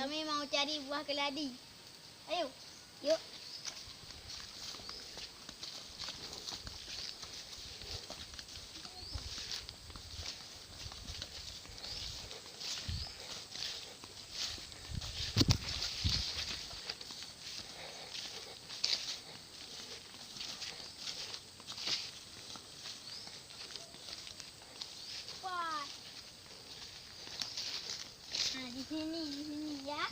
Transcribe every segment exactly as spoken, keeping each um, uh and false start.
Kami mau cari buah keladi. Ayo. Yuk. Wah. Nah, di sini, di sini ya.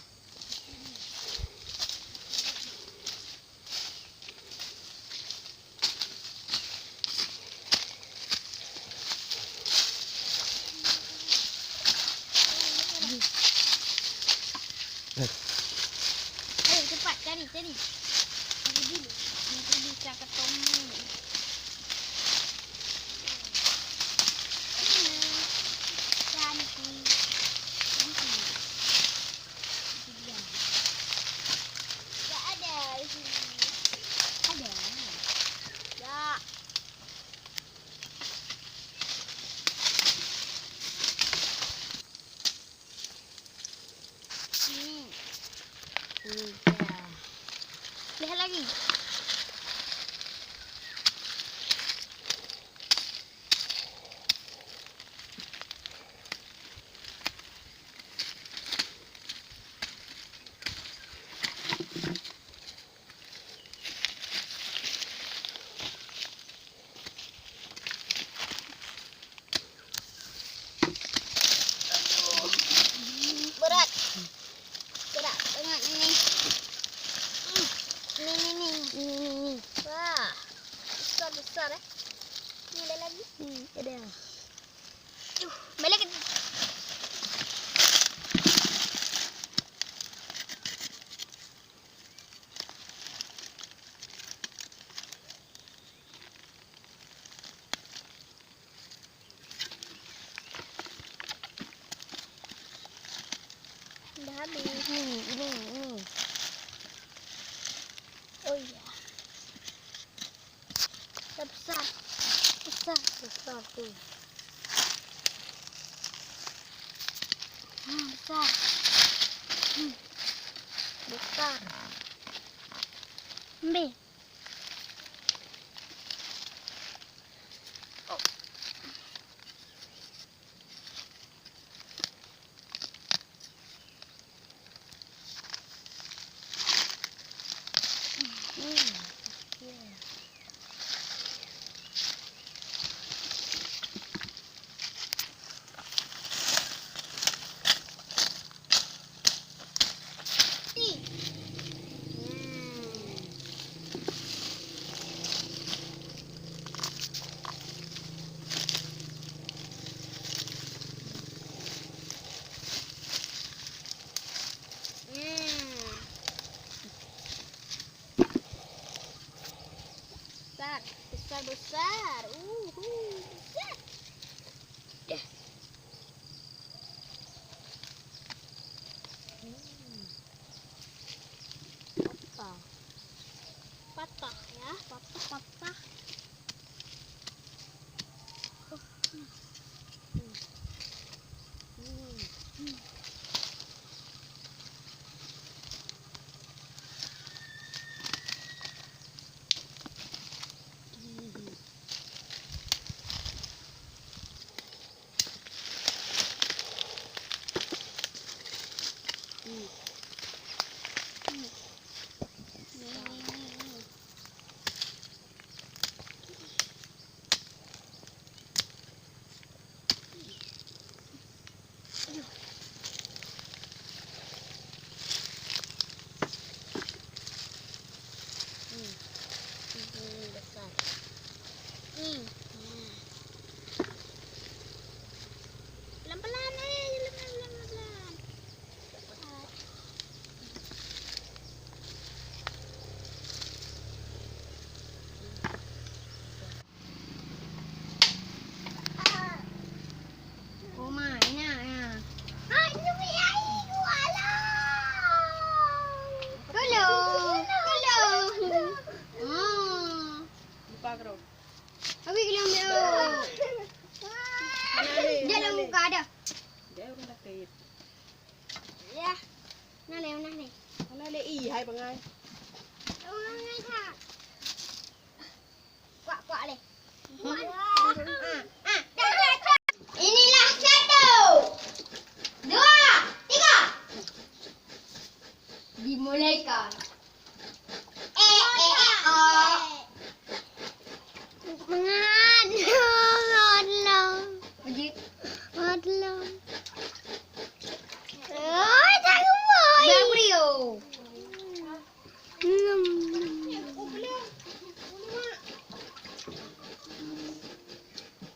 Ayo, cepat, cari, cari. Cari dulu. Nanti bisa ketemu. Cantik. Cantik. Itu dia. Tak ada di sini. Ada. Tak. Hmm. Tiga. Lihat lagi. Aduh, berat. Berat sangat ini. Ini, ini, ini, ini, ini. Wah, besar, besar, eh. Ini ada lagi. Hmm, ada. Aduh, balik. Dah habis. Ini, ini, ini. Oh iya. Dah besar. Besar. Besar tu. Hmm, besar. Hmm. Besar. Ambil. Oh. Hmm. Yeah. Hmm. Besar, besar, besar. Uhu, besar. Dah. Hmm. Patah. Patah ya, patah, patah. Oh, hmm. Hmm. Hmm. Hmm. Aduh. Hmm. Ini besar. Hmm. Nah. Pelan-pelan, eh. Pelan-pelan, pelan-pelan. Cepat. Bangai. Kuak-kuak leh. Inilah satu. Dua. Tiga. Dimulaikan. Eh, eh, eh, oh. Mangat. Mangat long. Mangat long. Oh, tak gemoe. Dah brio.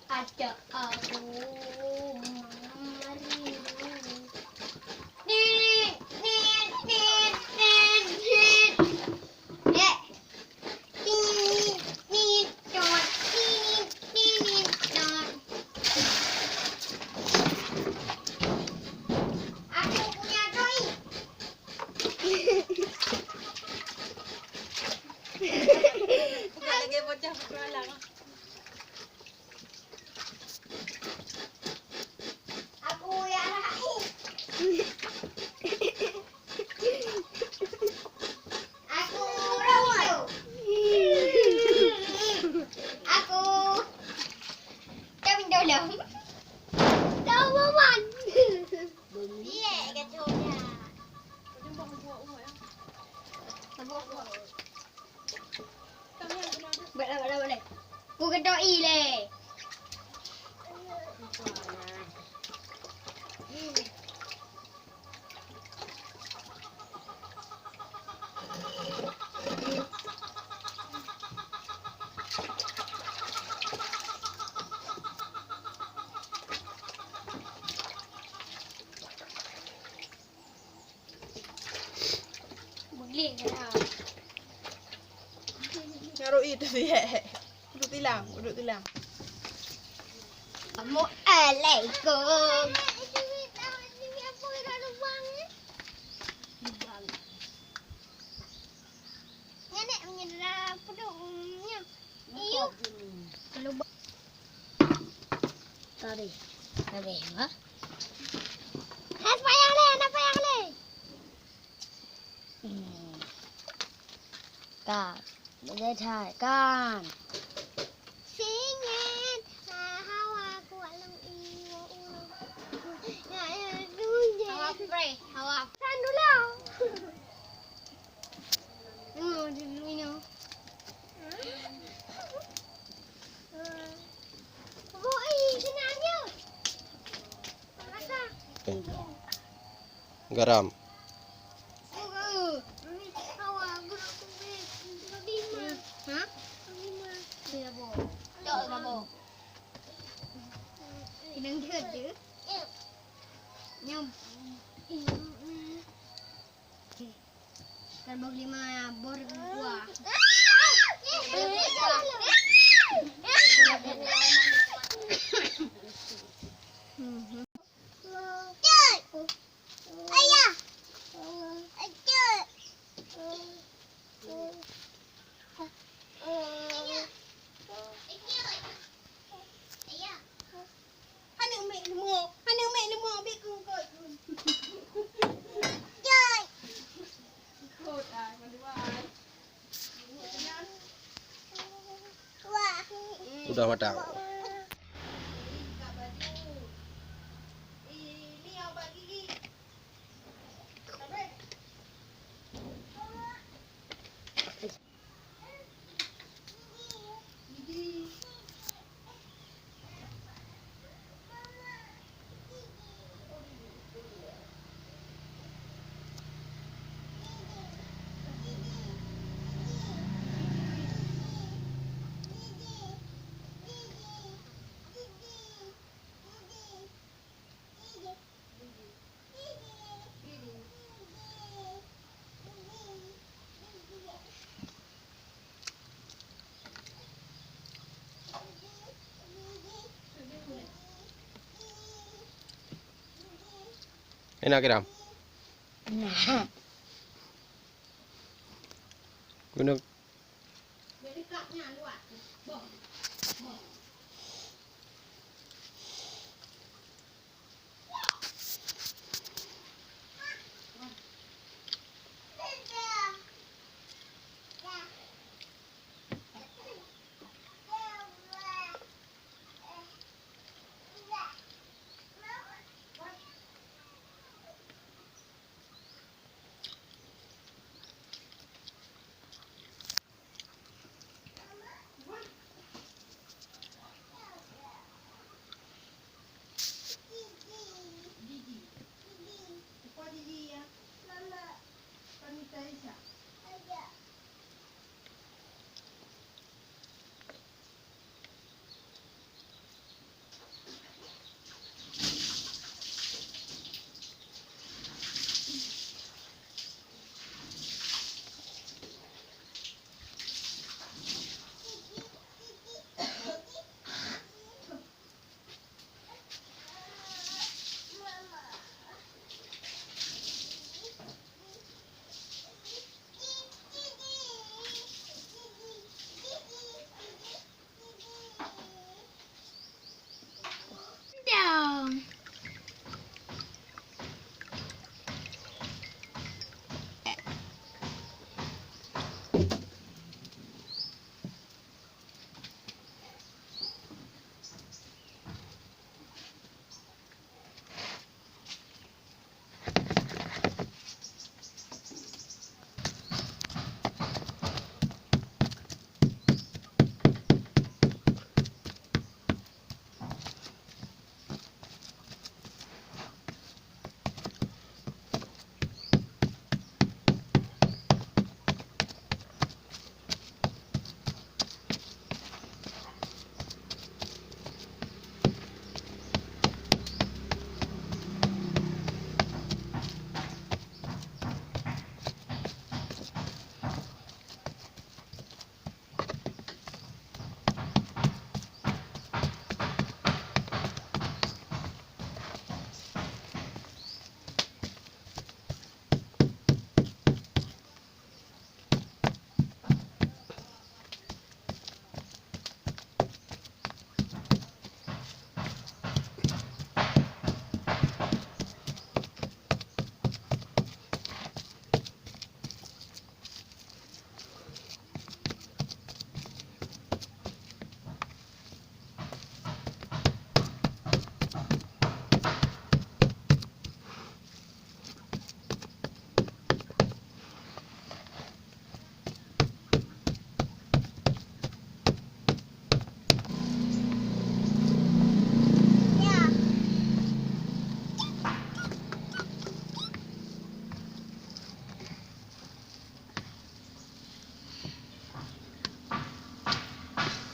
Adak aku mari. Nit, nit, nit, nit, nit. Dek. Nit, nit, dot. Nit, nit, nit, dot. Aku punya doi. Bukan lagi bocah petualang. Aku ya. Aku robot. Aku kami tolong. Tahu maman. Biek kacau dia. Buat lah, buat lah, buat lah. Ku ketok i leh. Beugléh lah. Ngaroi teubiet. Uduk tilang, uduk tilang. Assalamualaikum. Nyan nek meunyoe peuduek nyan. Iyuh. Kalau ba-, tadi. Tadi, ha? Hai, payah lé, hana payah lé. Hmm. Kan. Beda cai, kan. Singet. Ha, hawa aku along iwo ulo. Ya, ya, duje. Hawa spray, hawa. Kan dulu. Oh, di dulu ini. Garam. Kan boh lima boh kuah. Hana mè leumô, hana mè leumô, bèk keu kot. Jai. Kot, ah, kedua, ai. Wah. Udah matang. Ini yang bagi. Enak, Kiram? Nah. Guna.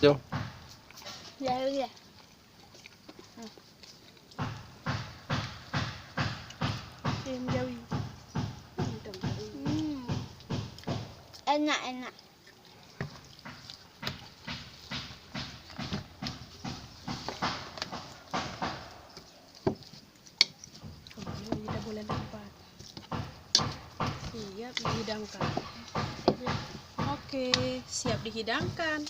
Jom. Ya, ya. Hmm. Enak, enak. Kita boleh lipat. Siap dihidangkan. Oke, siap dihidangkan.